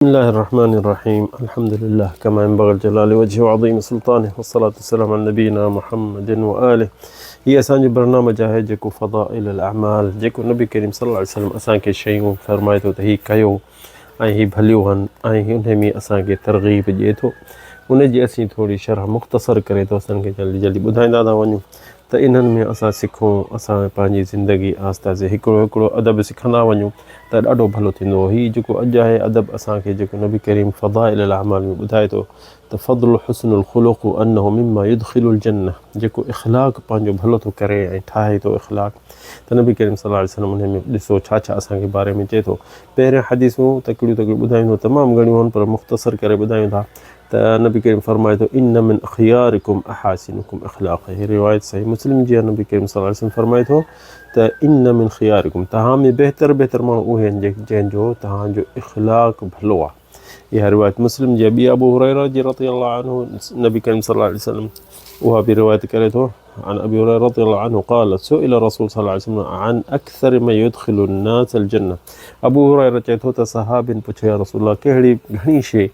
بسم الله الرحمن الرحيم الحمد لله كما ينبغي لجلال وجهه وعظيم سلطانه والصلاة والسلام على نبينا محمد وآله هي اسان جو برنامج آهي جيڪو فضائل الاعمال جيڪو نبي ڪريم صلي الله عليه وسلم اسان کي شيون فرمائي ٿو ته هي ڪيو ۽ هي ڀليون هن ۽ ان ۾ اسان کي ترغيب ڏئي ٿو ان جي اسين ٿوري شرح مختصر ڪري دوستن کي جلدي جلدي ٻڌائيندا ٿا وڃون ته انهن ۾ اسان سکون، اسان پنهنجي زندگي آهستي آهستي هڪڙو هڪڙو ادب سکندا وڃون ته ڏاڍو ڀلو ٿيندو. هي جيڪو اڄ آهي ادب اسان کي جيڪو نبي ڪريم فضائل الاعمال ۾ ٻڌائي ٿو ته فضل حسن الخلق انه مما يدخل الجنه جيڪو اخلاق پنهنجو ڀلو ٿو ڪري ۽ ٺاهي ٿو اخلاق ته نبي ڪريم صلي الله عليه وسلم انهي ۾ ڏسو ڇا ڇا اسان کي باري ۾ چئي ٿو. پهريان حديثون تڪڙيون تڪڙيون ٻڌايون ٿو تمام گهڻيون آهن پر مختصر ڪري ٻڌايون ٿا. ته نبي ڪريم فرمائي ٿو ان من خيارڪم احاسنڪم اخلاقا هي روايت صحيح مسلم جي نبي ڪريم صلي الله عليه وسلم فرمائي ٿو ته ان من خيارڪم تهان ۾ بهتر بهتر ماڻهو اهي آهن جنهن جو تهان جو اخلاق ڀلو آهي اها روايت مسلم جي ٻي ابو هريره جي رضي الله عنه نبي ڪريم صلي الله عليه وسلم اها به روايت ڪري ٿو عن ابي هريره رضي الله عنه قال سئل الرسول صلي الله عليه وسلم عن اكثر ما يدخل الناس الجنه ابو هريره چئي ٿو ته صحابين پڇيو يا رسول الله ڪهڙي گهڻي شيء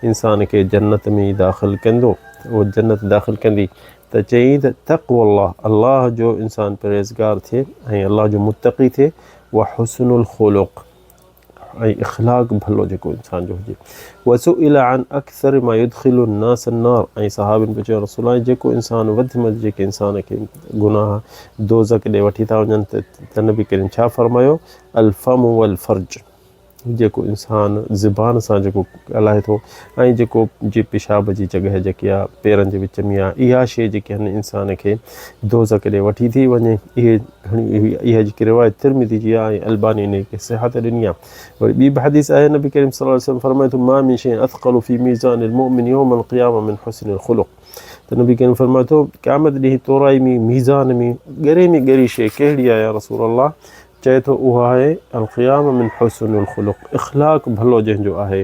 انسان کي جنت ۾ داخل ڪندو اهو جنت داخل ڪندي ته چيائين ته تقوي الله الله جو انسان پرهيزگار ٿئي ۽ الله جو متقي ٿئي وحسن الخلق ۽ اخلاق ڀلو جيڪو انسان جو هجي وسئل عن اڪثر ما يدخل الناس النار ۽ صحابين پڇيو رسول الله جيڪو انسان وڌ ۾ وڌ جيڪي انسان کي گناهه دوزخ ڏي وٺي ٿا وڃن ته نبي ڪريم ڇا فرمايو الفم والفرج جيڪو انسان زبان سان جيڪو ڳالهائي ٿو ۽ جيڪو جي پيشاب جي جڳهه جيڪي آهي پيرن جي وچ ۾ آهي اها شيء جيڪي آهن انسان کي دوزخ ڏي وٺي ٿي وڃي اهي گهڻي اها جيڪي روايت ترمذي جي آهي ۽ الباني ان کي صحت ڏني آهي وري ٻي به حديث آهي نبي ڪريم صلي الله عليه وسلم فرمائي ٿو ما من شيء اثقل في ميزان المؤمن يوم القيامه من حسن الخلق ته نبي ڪريم فرمائي ٿو قيامت ڏينهن تورائي ۾ ميزان ۾ ڳري ۾ ڳري شيء ڪهڙي آهي يا رسول الله چئي ٿو اهو آهي القيام من حسن الخلق اخلاق ڀلو جنهن جو آهي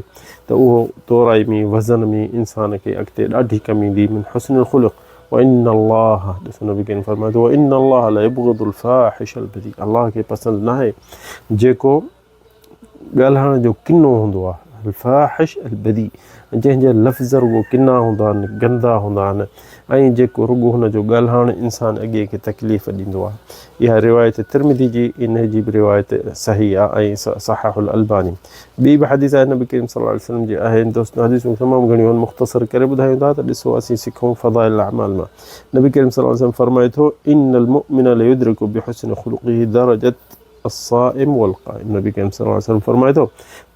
ته اهو تورائي ۾ وزن ۾ انسان کي اڳتي ڏاڍي ڪم ايندي من حسن الخلق وان الله ڏسو نبي ڪريم فرمائي ٿو وان الله لا يبغض الفاحش البذيء الله کي پسند ناهي جيڪو ڳالهائڻ جو ڪنو هوندو آهي الفاحش البذيء جنهن جا لفظ رڳو ڪنا هوندا آهن گندا هوندا آهن ۽ جيڪو رڳو هن جو ڳالهائڻ انسان اڳئين کي تڪليف ڏيندو آهي. اها روايت ترمذي جي انهي جي به روايت صحيح آهي ۽ صححه الالباني. ٻي به حديث آهي نبي ڪريم صلي الله عليه وسلم جي آهي دوستن حديثون تمام گهڻيون آهن مختصر ڪري ٻڌايون ٿا ته ڏسو اسين سکون فضائل الاعمال مان نبي ڪريم صلي الله عليه وسلم فرمائي ٿو ان المؤمن ليدرڪ بحسن خلقه درجه الصائم والقائم نبي ڪريم صلي الله عليه وسلم فرمائي ٿو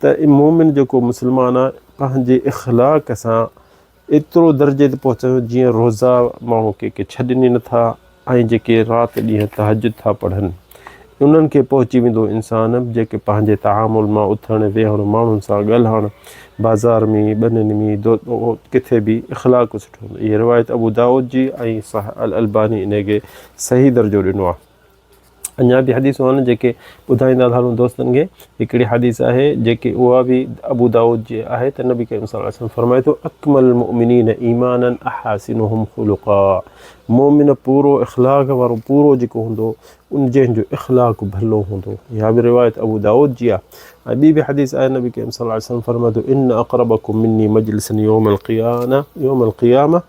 ته مومن جيڪو مسلمان آهي پنهنجي اخلاق سان ايترو درجي تي پهچندو جيئن روزا ماڻهو ڪي ڪي ڇڏين ئي نٿا ۽ جيڪي رات ڏينهن تهجد ٿا پڙهن انهن کي پهچي ويندو انسان جيڪي پنهنجي تعامل مان اٿڻ ويهڻ ماڻهن سان ڳالهائڻ بازار ۾ ٻنين ۾ ڪٿي به اخلاق سٺو هوندو اها روايت ابو دائود جي ۽ صح الالباني ان کي صحيح درجو ڏنو آهي اڃا به حديثون آهن جيڪي ٻڌائيندا ٿا هلون دوستن کي هڪڙي حديث آهي جيڪي اها به ابو داود جي آهي ته نبي ڪريم صلي الله عليه وسلم فرمائي ٿو اڪمل المؤمنين ايمانا احاسنهم خلقا مؤمن پورو اخلاق وارو پورو جيڪو هوندو ان جنهن جو اخلاق ڀلو هوندو اها به روايت ابو داود جي آهي ۽ ٻي به حديث آهي نبي ڪريم صلي الله عليه وسلم فرمائي ٿو ان اقربکم مني مجلسا يوم القيامه يوم القيامه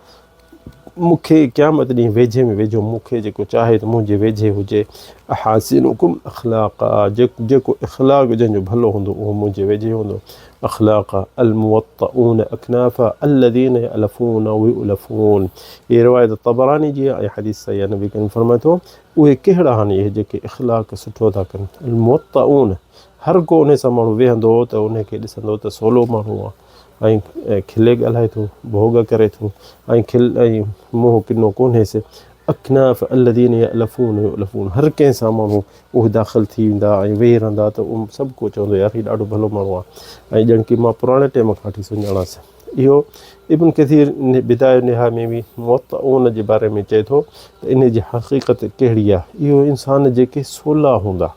مون کي قيامت ڏينهن ويجهي ۾ ويجهو مون کي جيڪو چاهي ته منهنجي ويجهي هجي احاسنڪم اخلاقا جيڪو اخلاق جنهن جو ڀلو هوندو اهو منهنجي ويجهي هوندو اخلاقا الموطئون اکنافا الذين يألفون ويؤلفون هي روايت طبراني جي آهي حديث صحيح نبي ڪريم فرمائي ٿو اهي ڪهڙا آهن اهي جيڪي اخلاق سٺو ٿا ڪن الموطئون هر ڪو انهي سان ماڻهو ويهندو ته انهي کي ڏسندو ته سولو ماڻهو آهي ۽ کلي ڳالهائي ٿو، ڀوڳ ڪري ٿو ۽ کل ۽ منهن ڪنو ڪونهيس. اڪناف الذين يألفون يؤلفون هر ڪنهن سان ماڻهو اهي داخل ٿي ويندا ۽ ويهي رهندا ته اهو سڀ ڪو چوندو يار هي ڏاڍو ڀلو ماڻهو آهي ۽ ڄڻ ڪي مان پراڻي ٽيم کان وٺي سڃاڻانس. اهو ابن ڪثير بدايه النهايه ۾ به موطئون جي باري ۾ چئي ٿو ته انهي جي حقيقت ڪهڙي آهي اهو انسان جيڪي سولا هوندا.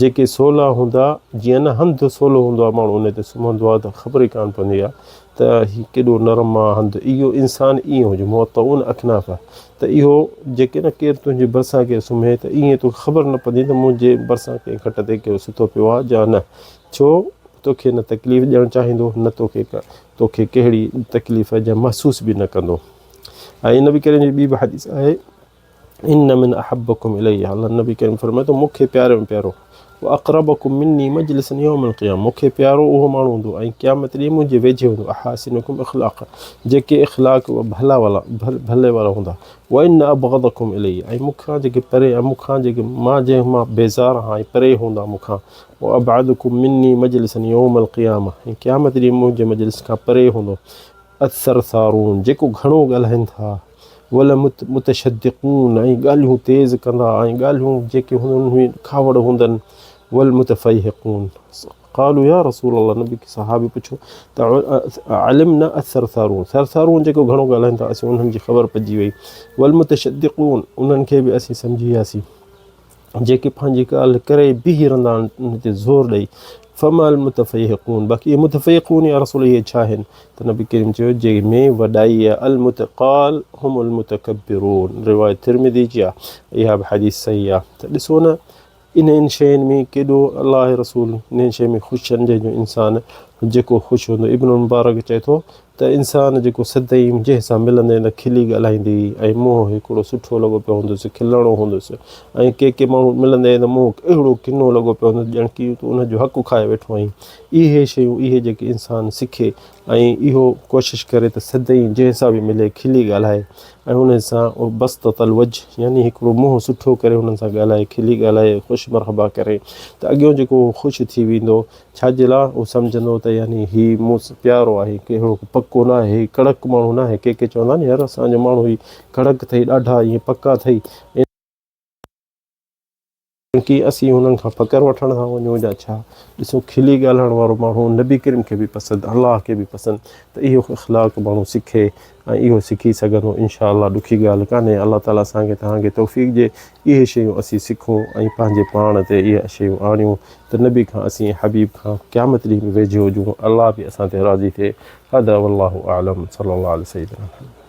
جيڪي سولا هوندا، جيئن نه هنڌ سولو هوندو آهي، ماڻهو ان تي سمهندو آهي ته خبر ئي ڪانه پوندي آهي ته هي ڪيڏو نرم آهي هنڌ. اهو انسان ائين هجي، موطئون اڪنافا، ته اهو جيڪي نه ڪير تنهنجي ڀرسان ڪير سمهي ته ائين توکي خبر نه پوندي ته منهنجي ڀرسان ڪنهن کٽ تي ڪير ستو پيو آهي يا نه. ڇو؟ توکي نه تڪليف ڏيڻ چاهيندو نه توکي توکي ڪهڙي تڪليف جا محسوس به نه ڪندو. ۽ نبي ڪريم جي ٻي به حديث آهي ان من احبکم الي الله نبي ڪريم فرمائي ٿو مون کي پياري ۾ پيارو واقربکم مني مجلسا يوم القيامه مون کي پيارو اهو ماڻهو هوندو ۽ قيامت ڏينهن منهنجي ويجهي هوندو احاسنکم اخلاقا جيڪي اخلاق ڀلا والا ڀلي وارا هوندا وان ابغضکم الي ۽ مون کان جيڪي پري ۽ مون کان جيڪي مان جنهن مان بيزار آهيان ۽ پري هوندا مون کان وابعدکم مني مجلسا يوم القيامه ۽ قيامت ڏينهن منهنجي مجلس کان پري هوندو الثرثارون جيڪو گهڻو ڳالهائين ٿا، والمتشدقون ۽ ڳالهيون تيز ڪندا ۽ ڳالهيون جيڪي هنن ۾ کاوڙ هوندن، والمتفيهقون قالوا يا رسول الله نبي کي صحابي پڇيو ته علمنا الثرثارون ثرثارون جيڪو گهڻو ڳالهائين ٿا اسين انهن جي خبر پئجي وئي، والمتشدقون انهن کي به اسين سمجهي وياسين. جيڪي پنهنجي ڳالهه ڪري بيهي رهندا آهن ان تي زور ڏئي فما المتفيهقون باقي اهي متفيهقون يا رسول اهي ڇا آهن ته نبي ڪريم چيو جنهن ۾ وڏائي آهي المتقال هم المتڪبرون روايت ترمذي جي آهي اها به حديث صحيح آهي ته ڏسو نه انهن شين ۾ ڪيڏو الله رسول انهن شين ۾ خوش آهن جنهن جو انسان جيڪو خوش هوندو ابن المبارڪ چئي ٿو ته انسان جيڪو سدائين جنهن سان ملندين ته کلي ڳالهائيندي ۽ منهن هڪڙو سٺو لڳو پيو هوندس، کلڻو هوندس ۽ ڪي ڪي ماڻهو ملندين ته منهن اهڙو ڪنو لڳو پيو هوندس ڄڻ ڪي تون ان جو حق کائي ويٺو آهين. اهي شيون اهي جيڪي انسان سکي ۽ اهو ڪوشش ڪري ته سدائين جنهن سان به ملي کلي ڳالهائي ۽ انهن سان بسطة الوجه يعني هڪڙو منهن سٺو ڪري انهن سان ڳالهائي کلي ڳالهائي خوش مرحبا ڪري ته اڳيون جيڪو خوش ٿي ويندو ڇا جي لاء هو سمجهندو ته يعني هي مون سان پيارو آهي، ڪهڙو پڪو نه آهي، هي ڪڙڪ ماڻهو نه آهي. ڪي ڪي چوندا آهن يار اسان جو ماڻهو هي ڪڙڪ اٿئي، ڏاڍا ائين پڪا اٿئي. ڪي اسين هنن کان فقر وٺڻ ٿا وڃون يا ڇا؟ ڏسو کلي ڳالهائڻ وارو ماڻهو نبي ڪريم کي به پسند، الله کي به پسند ته اهو اخلاق ماڻهو سکي ۽ اهو سکي سگهندو انشاء الله ڏکي ڳالهه ڪانهي الله تعالي اسان کي توهان کي توفيق ڏي اهي شيون اسين سکون ۽ پنهنجي پاڻ تي اهي شيون آڻيون ته نبي کان اسين حبيب کان قيامت ڏينهن به ويجهو هجون الله به اسان تي راضي ٿئي هذا والله اعلم صلي الله علي سيدنا محمد.